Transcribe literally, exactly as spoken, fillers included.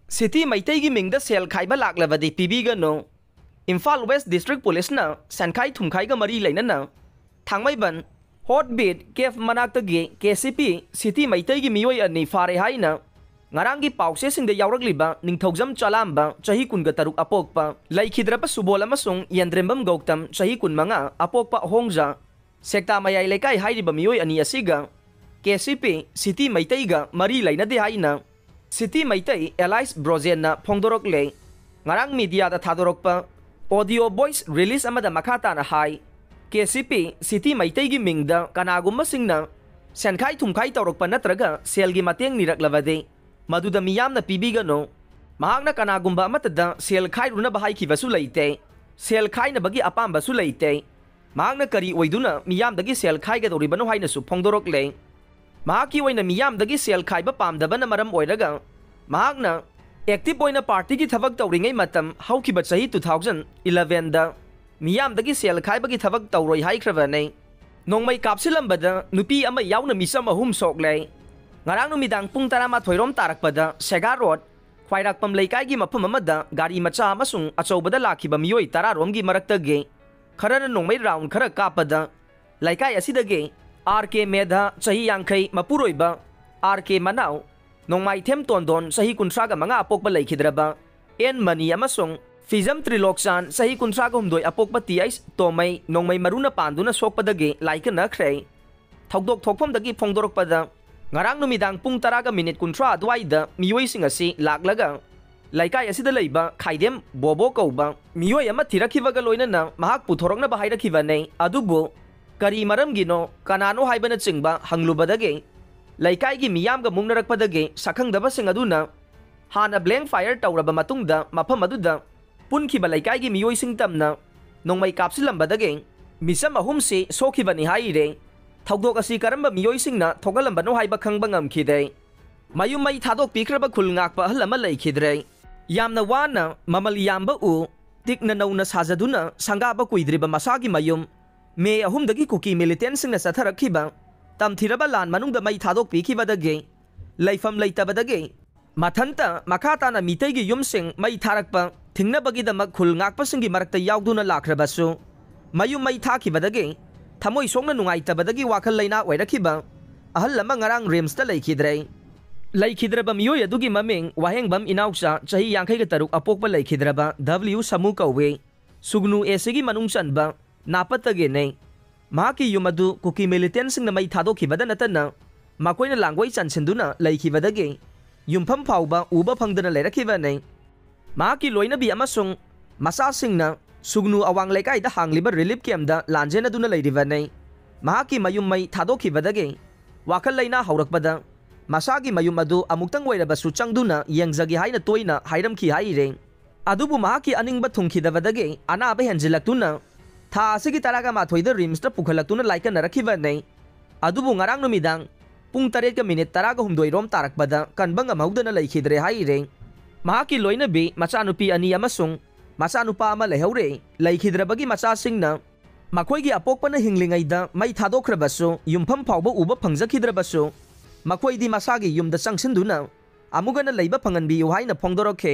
City ꯃꯩꯇꯩꯒꯤ ꯃꯤꯡꯗ ꯁꯦꯜ ꯈꯥꯏꯕ ꯂꯥꯛꯂꯕꯗꯤ ꯄꯤꯕꯤꯒꯅꯨ꯫ ꯏꯝꯐꯥꯜ ꯋꯦꯁ ꯗꯤꯁꯇ꯭ꯔꯤꯛ ꯄꯨꯂꯤꯁꯅ ꯁꯦꯟꯈꯥꯏ ꯊꯨꯝꯈꯥꯏꯒ ꯃꯔꯤ ꯂꯩꯅꯅ ꯊꯥꯡꯃꯩꯕꯟ ꯍꯣꯠ ꯕꯤꯠ ꯀꯦꯐ ꯃꯅꯥꯛꯇꯒꯤ ꯀꯦ ꯁꯤ ꯄꯤ ꯁꯤꯇꯤ ꯃꯩꯇꯩꯒꯤ ꯃꯤꯑꯣꯏ ꯑꯅꯤ ꯐꯥꯔꯦ ꯍꯥꯏꯅ ꯉꯔꯥꯡꯒꯤ ꯄꯥꯎꯆꯦꯁꯤꯡꯗ ꯌꯥꯎꯔꯛꯂꯤꯕ ꯅꯤꯡꯊꯧꯖꯝ ꯆꯥꯂꯥꯝꯕ, ꯆꯍꯤ ꯀꯨꯟꯒ ꯇꯔꯨꯛ ꯑꯄꯣꯛꯄ, ꯂꯩꯈꯤꯗ꯭ꯔꯕ ꯁꯨꯕꯣꯜ ꯑꯃꯁꯨꯡ ꯌꯦꯟꯗ꯭ꯔꯦꯝꯕꯝ ꯒꯧꯇꯝ, ꯆꯍꯤ ꯀꯨꯟꯃꯉꯥ ꯑꯄꯣꯛꯄ ꯑꯍꯣꯡꯖꯥ, ꯁꯦꯛꯇꯥ ꯃꯌꯥꯏ ꯂꯩꯀꯥꯏ ꯍꯥꯏꯔꯤꯕ ꯃꯤꯑꯣꯏ ꯑꯅꯤ ꯑꯁꯤꯒ ꯀꯦ ꯁꯤ ꯄꯤ ꯁꯤꯇꯤ ꯃꯩꯇꯩꯒ ꯃꯔꯤ ꯂꯩꯅꯗꯦ ꯍꯥꯏꯅ ꯁꯤꯇꯤ ꯃꯩꯇꯩ ꯑꯦꯂꯥꯏꯁ ꯕ꯭ꯔꯣꯖꯦꯟꯅ ꯐꯣꯡꯗꯣꯔꯛꯂꯦ꯫ ꯉꯔꯥꯡ ꯃꯤꯗꯤꯌꯥꯗ ꯊꯥꯗꯣꯔꯛꯄ ꯑꯣꯗꯤꯑꯣ ꯚꯣꯏꯁ ꯔꯤꯂꯤꯁ ꯑꯃꯗ ꯃꯈꯥ ꯇꯥꯅ ꯍꯥꯏ, ꯀꯦ ꯁꯤ ꯄꯤ ꯁꯤꯇꯤ ꯃꯩꯇꯩꯒꯤ ꯃꯤꯡꯗ ꯀꯅꯥꯒꯨꯝꯕꯁꯤꯡꯅ ꯁꯦꯟꯈꯥꯏ ꯊꯨꯝꯈꯥꯏ ꯇꯧꯔꯛꯄ ꯅꯠꯇ꯭ꯔꯒ ꯁꯦꯜꯒꯤ ꯃꯇꯦꯡ ꯅꯤꯔꯛꯂꯕꯗꯤ ꯃꯗꯨꯗ ꯃꯤꯌꯥꯝꯅ ꯄꯤꯕꯤꯒꯅꯨ꯫ ꯃꯍꯥꯛꯅ ꯀꯅꯥꯒꯨꯝꯕ ꯑꯃꯠꯇꯗ ꯁꯦꯜ ꯈꯥꯏꯔꯨꯅꯕ ꯍꯥꯏꯈꯤꯕꯁꯨ ꯂꯩꯇꯦ꯫ ꯁꯦꯜ ꯈꯥꯏꯅꯕꯒꯤ ꯑꯄꯥꯝꯕꯁꯨ ꯂꯩꯇꯦ꯫ ꯃꯍꯥꯛꯅ ꯀꯔꯤ ꯑꯣꯏꯗꯨꯅ ꯃꯤꯌꯥꯝꯗꯒꯤ ꯁꯦꯜ ꯈꯥꯏꯒꯗꯧꯔꯤꯕꯅꯣ ꯍꯥꯏꯅꯁꯨ ꯐꯣꯡꯗꯣꯔꯛꯂꯦ꯫ ꯃꯍꯥꯛꯀꯤ ꯑꯣꯏꯅ ꯃꯤꯌꯥꯝꯗꯒꯤ ꯁꯦꯜ ꯈꯥꯏꯕ ꯄꯥꯝꯗꯕꯅ ꯃꯔꯝ ꯑꯣꯏꯔꯒ ꯃꯍꯥꯛꯅ ꯑꯦꯛꯇꯤꯚ ꯑꯣꯏꯅ ꯄꯥꯔꯇꯤꯒꯤ ꯊꯕꯛ ꯇꯧꯔꯤꯉꯩ ꯃꯇꯝ ꯍꯧꯈꯤꯕ ꯆꯍꯤ ꯇꯨ ꯊꯥꯎꯖꯟ ꯏꯂꯚꯦꯟꯗ ꯃꯤꯌꯥꯝꯗꯒꯤ ꯁꯦꯜ ꯈꯥꯏꯕꯒꯤ ꯊꯕꯛ ꯇꯧꯔꯣꯏ ꯍꯥꯏꯈ꯭ꯔꯕꯅꯤ꯫ ꯅꯣꯡꯃꯩ ꯀꯥꯞꯁꯤꯜꯂꯝꯕꯗ ꯅꯨꯄꯤ ꯑꯃ ꯌꯥꯎꯅ ꯃꯤꯆꯝ ꯑꯍꯨꯝ ꯁꯣꯛꯂꯦ꯫ ꯉꯔꯥꯡ ꯅꯨꯃꯤꯗꯥꯡ ꯄꯨꯡ ꯇꯔꯥꯃꯥꯊꯣꯏ ꯔꯣꯝ ꯇꯥꯔꯛꯄꯗ ꯁꯦꯒꯥ ꯔꯣꯗ, ꯈ꯭ꯋꯥꯏꯔꯥꯛꯄꯝ ꯂꯩꯀꯥꯏꯒꯤ ꯃꯐꯝ ꯑꯃꯗ ꯒꯥꯔꯤ ꯃꯆꯥ ꯑꯃꯁꯨꯡ ꯑꯆꯧꯕꯗ ꯂꯥꯛꯈꯤꯕ ꯃꯤꯑꯣꯏ ꯇꯔꯥ ꯔꯣꯝꯒꯤ ꯃꯔꯛꯇꯒꯤ ꯈꯔꯅ ꯅꯣꯡꯃꯩ ꯔꯥꯎꯟ ꯈꯔ ꯀꯥꯞꯄꯗ ꯂꯩꯀꯥꯏ ꯑꯁꯤꯗꯒꯤ ꯑꯥꯔ ꯀꯦ ꯃꯦꯙꯥ, ꯆꯍꯤ ꯌꯥꯡꯈꯩ, ꯃꯄꯨꯔꯣꯏꯕ ꯑꯥꯔ ꯀꯦ ꯃꯅꯥꯎ, ꯅꯣꯡꯃꯥꯏꯊꯦꯝ ꯇꯣꯟꯗꯣꯟ, ꯆꯍꯤ ꯀꯨꯟꯊ꯭ꯔꯥꯒ ꯃꯉꯥ ꯑꯄꯣꯛꯄ ꯂꯩꯈꯤꯗ꯭ꯔꯕ ꯑꯦꯟ ꯃꯅꯤ ꯑꯃꯁꯨꯡ ꯐꯤꯖꯝ ꯇ꯭ꯔꯤꯂꯣꯛꯆꯥꯟ, ꯆꯍꯤ ꯀꯨꯟꯊ꯭ꯔꯥꯒ ꯍꯨꯝꯗꯣꯏ ꯑꯄꯣꯛꯄ ꯇꯤ ꯑꯩꯆ ꯇꯣꯃꯩ ꯅꯣꯡꯃꯩ ꯃꯔꯨꯅ ꯄꯥꯟꯗꯨꯅ ꯁꯣꯛꯄꯗꯒꯤ ꯂꯥꯏꯀꯠꯅꯈ꯭ꯔꯦ꯫ ꯊꯧꯗꯣꯛ ꯊꯣꯛꯐꯝꯗꯒꯤ ꯐꯣꯡꯗꯣꯔꯛꯄꯗ, ꯉꯔꯥꯡ ꯅꯨꯃꯤꯗꯥꯡ ꯄꯨꯡ ꯇꯔꯥꯒ ꯃꯤꯅꯤꯠ ꯀꯨꯟꯊ꯭ꯔꯥ ꯑꯗꯨꯋꯥꯏꯗ ꯃꯤꯑꯣꯏꯁꯤꯡ ꯑꯁꯤ ꯂꯥꯛꯂꯒ ꯂꯩꯀꯥꯏ ꯑꯁꯤꯗ ꯂꯩꯕ ꯈꯥꯏꯗꯦꯝ ꯕꯣꯕꯣ ꯀꯧꯕ ꯃꯤꯑꯣꯏ ꯑꯃ ꯊꯤꯔꯛꯈꯤꯕꯒ ꯂꯣꯏꯅꯅ ꯃꯍꯥꯛ ꯄꯨꯊꯣꯔꯛꯅꯕ ꯍꯥꯏꯔꯛꯈꯤꯕꯅꯤ꯫ ꯑꯗꯨꯕꯨ ꯀꯔꯤ ꯃꯔꯝꯒꯤꯅꯣ, ꯀꯅꯥꯅꯣ ꯍꯥꯏꯕꯅꯆꯤꯡꯕ ꯍꯪꯂꯨꯕꯗꯒꯤ ꯂꯩꯀꯥꯏꯒꯤ ꯃꯤꯌꯥꯝꯒ ꯃꯨꯛꯅꯔꯛꯄꯗꯒꯤ ꯁꯛꯈꯪꯗꯕꯁꯤꯡ ꯑꯗꯨꯅ ꯍꯥꯟꯅ ꯕ꯭ꯂꯦꯡ ꯐꯥꯌꯔ ꯇꯧꯔꯕ ꯃꯇꯨꯡꯗ ꯃꯐꯝ ꯑꯗꯨꯗ ꯄꯨꯟꯈꯤꯕ ꯂꯩꯀꯥꯏꯒꯤ ꯃꯤꯑꯣꯏꯁꯤꯡ ꯇꯝꯅ ꯅꯣꯡꯃꯩ ꯀꯥꯞꯁꯤꯜꯂꯝꯕꯗꯒꯤ ꯃꯤꯆꯝ ꯑꯍꯨꯝꯁꯤ ꯁꯣꯛꯈꯤꯕꯅꯤ ꯍꯥꯏꯔꯦ꯫ ꯊꯧꯗꯣꯛ ꯑꯁꯤ ꯀꯔꯝꯕ ꯃꯤꯑꯣꯏꯁꯤꯡꯅ ꯊꯣꯛꯍꯜꯂꯝꯕꯅꯣ ꯍꯥꯏꯕ ꯈꯪꯕ ꯉꯝꯈꯤꯗꯦ꯫ ꯃꯌꯨꯝ ꯃꯩ ꯊꯥꯗꯣꯛꯄꯤꯈ꯭ꯔꯕ ꯈꯨꯜ ꯉꯥꯛꯄ ꯑꯍꯜ ꯑꯃ ꯂꯩꯈꯤꯗ꯭ꯔꯦ꯫ ꯌꯥꯝꯅ ꯋꯥꯅ ꯃꯃꯜ ꯌꯥꯝꯕ ꯎ ꯇꯤꯛꯅ ꯅꯧꯅ ꯁꯥꯖꯗꯨꯅ ꯁꯪꯒꯥꯕ ꯀꯨꯏꯗ꯭ꯔꯤꯕ ꯃꯁꯥꯒꯤ ꯃꯌꯨꯝ ꯃꯦ ꯑꯍꯨꯝꯗꯒꯤ ꯀꯨꯀꯤ ꯃꯤꯂꯤꯇꯦꯟꯁꯤꯡꯅ ꯆꯠꯊꯔꯛꯈꯤꯕ ꯇꯝꯊꯤꯔꯕ ꯂꯥꯟ ꯃꯅꯨꯡꯗ ꯃꯩ ꯊꯥꯗꯣꯛꯄꯤꯈꯤꯕꯗꯒꯤ ꯂꯩꯐꯝ ꯂꯩꯇꯕꯗꯒꯤ ꯃꯊꯟꯇ ꯃꯈꯥ ꯇꯥꯅ ꯃꯤꯇꯩꯒꯤ ꯌꯨꯝꯁꯤꯡ ꯃꯩ ꯊꯥꯔꯛꯄ ꯊꯤꯡꯅꯕꯒꯤꯗꯃꯛ ꯈꯨꯜ ꯉꯥꯛꯄꯁꯤꯡꯒꯤ ꯃꯔꯛꯇ ꯌꯥꯎꯗꯨꯅ ꯂꯥꯛꯈ꯭ꯔꯕꯁꯨ, ꯃꯌꯨꯝ ꯃꯩ ꯊꯥꯈꯤꯕꯗꯒꯤ ꯊꯃꯣꯏ ꯁꯣꯛꯅ ꯅꯨꯡꯉꯥꯏꯇꯕꯗꯒꯤ ꯋꯥꯈꯜ ꯂꯩꯅꯥ ꯑꯣꯏꯔꯛꯈꯤꯕ ꯑꯍꯜ ꯑꯃ ꯉꯔꯥꯡ ꯔꯤꯝꯁꯇ ꯂꯩꯈꯤꯗ꯭ꯔꯦ꯫ ꯂꯩꯈꯤꯗ꯭ꯔꯕ ꯃꯤꯑꯣꯏ ꯑꯗꯨꯒꯤ ꯃꯃꯤꯡ ꯋꯥꯍꯦꯡꯕꯝ ꯏꯅꯥꯎꯆꯥ, ꯆꯍꯤ ꯌꯥꯡꯈꯩꯒ ꯇꯔꯨꯛ, ꯑꯄꯣꯛꯄ ꯂꯩꯈꯤꯗ꯭ꯔꯕ ꯗꯕ꯭ꯂꯤꯎ ꯁꯃꯨ ꯀꯧꯏ꯫ ꯁꯨꯒꯅꯨ ꯑꯦꯁꯤꯒꯤ ꯃꯅꯨꯡ ꯆꯟꯕ ꯅꯥꯄꯠꯇꯒꯤꯅꯤ꯫ ꯃꯍꯥꯛꯀꯤ ꯌꯨꯝ ꯑꯗꯨ ꯀꯨꯀꯤ ꯃꯤꯂꯤꯇꯦꯟꯁꯤꯡꯅ ꯃꯩ ꯊꯥꯗꯣꯛꯈꯤꯕꯗ ꯅꯠꯇꯅ ꯃꯈꯣꯏꯅ ꯂꯥꯡꯒꯣꯏ ꯆꯟꯁꯤꯟꯗꯨꯅ ꯂꯩꯈꯤꯕꯗꯒꯤ ꯌꯨꯝꯐꯝ ꯐꯥꯎꯕ ꯎꯕ ꯐꯪꯗꯅ ꯂꯩꯔꯛꯈꯤꯕꯅꯤ꯫ ꯃꯍꯥꯛꯀꯤ ꯂꯣꯏꯅꯕꯤ ꯑꯃꯁꯨꯡ ꯃꯆꯥꯁꯤꯡꯅ ꯁꯨꯒꯅꯨ ꯑꯋꯥꯡ ꯂꯩꯀꯥꯏꯗ ꯍꯥꯡꯂꯤꯕ ꯔꯤꯂꯤꯐ ꯀꯦꯝꯗ ꯂꯥꯟꯖꯦꯟꯅꯗꯨꯅ ꯂꯩꯔꯤꯕꯅꯤ꯫ ꯃꯍꯥꯛꯀꯤ ꯃꯌꯨꯝ ꯃꯩ ꯊꯥꯗꯣꯛꯈꯤꯕꯗꯒꯤ ꯋꯥꯈꯜ ꯂꯩꯅꯥ ꯍꯧꯔꯛꯄꯗ ꯃꯁꯥꯒꯤ ꯃꯌꯨꯝ ꯑꯗꯨ ꯑꯃꯨꯛꯇꯪ ꯑꯣꯏꯔꯕꯁꯨ ꯆꯪꯗꯨꯅ ꯌꯦꯡꯖꯒꯦ ꯍꯥꯏꯅ ꯇꯣꯏꯅ ꯍꯥꯏꯔꯝꯈꯤ ꯍꯥꯏꯔꯤ꯫ ꯑꯗꯨꯕꯨ ꯃꯍꯥꯛꯀꯤ ꯑꯅꯤꯡꯕ ꯊꯨꯡꯈꯤꯗꯕꯗꯒꯤ ꯑꯅꯥꯕ ꯍꯦꯟꯖꯤꯜꯂꯛꯇꯨꯅ ꯊꯥ ꯑꯁꯤꯒꯤ ꯇꯔꯥꯒ ꯃꯥꯊꯣꯏꯗ ꯔꯤꯝꯁꯇ ꯄꯨꯈꯠꯂꯛꯇꯨꯅ ꯂꯥꯏꯀꯠꯅꯔꯛꯈꯤꯕꯅꯤ꯫ ꯑꯗꯨꯕꯨ ꯉꯔꯥꯡ ꯅꯨꯃꯤꯗꯥꯡ ꯄꯨꯡ ꯇꯔꯦꯠꯀ ꯃꯤꯅꯤꯠ ꯇꯔꯥꯒ ꯍꯨꯝꯗꯣꯏ ꯔꯣꯝ ꯇꯥꯔꯛꯄꯗ ꯀꯟꯕ ꯉꯝꯍꯧꯗꯅ ꯂꯩꯈꯤꯗ꯭ꯔꯦ ꯍꯥꯏꯔꯤ꯫ ꯃꯍꯥꯛꯀꯤ ꯂꯣꯏꯅꯕꯤ, ꯃꯆꯥꯅꯨꯄꯤ ꯑꯅꯤ ꯑꯃꯁꯨꯡ ꯃꯆꯥꯅꯨꯄꯥ ꯑꯃ ꯂꯩꯍꯧꯔꯦ꯫ ꯂꯩꯈꯤꯗ꯭ꯔꯕꯒꯤ ꯃꯆꯥꯁꯤꯡꯅ ꯃꯈꯣꯏꯒꯤ ꯑꯄꯣꯛꯄꯅ ꯍꯤꯡꯂꯤꯉꯩꯗ ꯃꯩ ꯊꯥꯗꯣꯛꯈ꯭ꯔꯕꯁꯨ, ꯌꯨꯝꯐꯝ ꯐꯥꯎꯕ ꯎꯕ ꯐꯪꯖꯈꯤꯗ꯭ꯔꯕꯁꯨ, ꯃꯈꯣꯏꯗꯤ ꯃꯁꯥꯒꯤ ꯌꯨꯝꯗ ꯆꯪꯁꯤꯟꯗꯨꯅ ꯑꯃꯨꯛ ꯍꯟꯅ ꯂꯩꯕ ꯐꯪꯍꯟꯕꯤꯌꯨ ꯍꯥꯏꯅ ꯐꯣꯡꯗꯣꯔꯛꯈꯤ꯫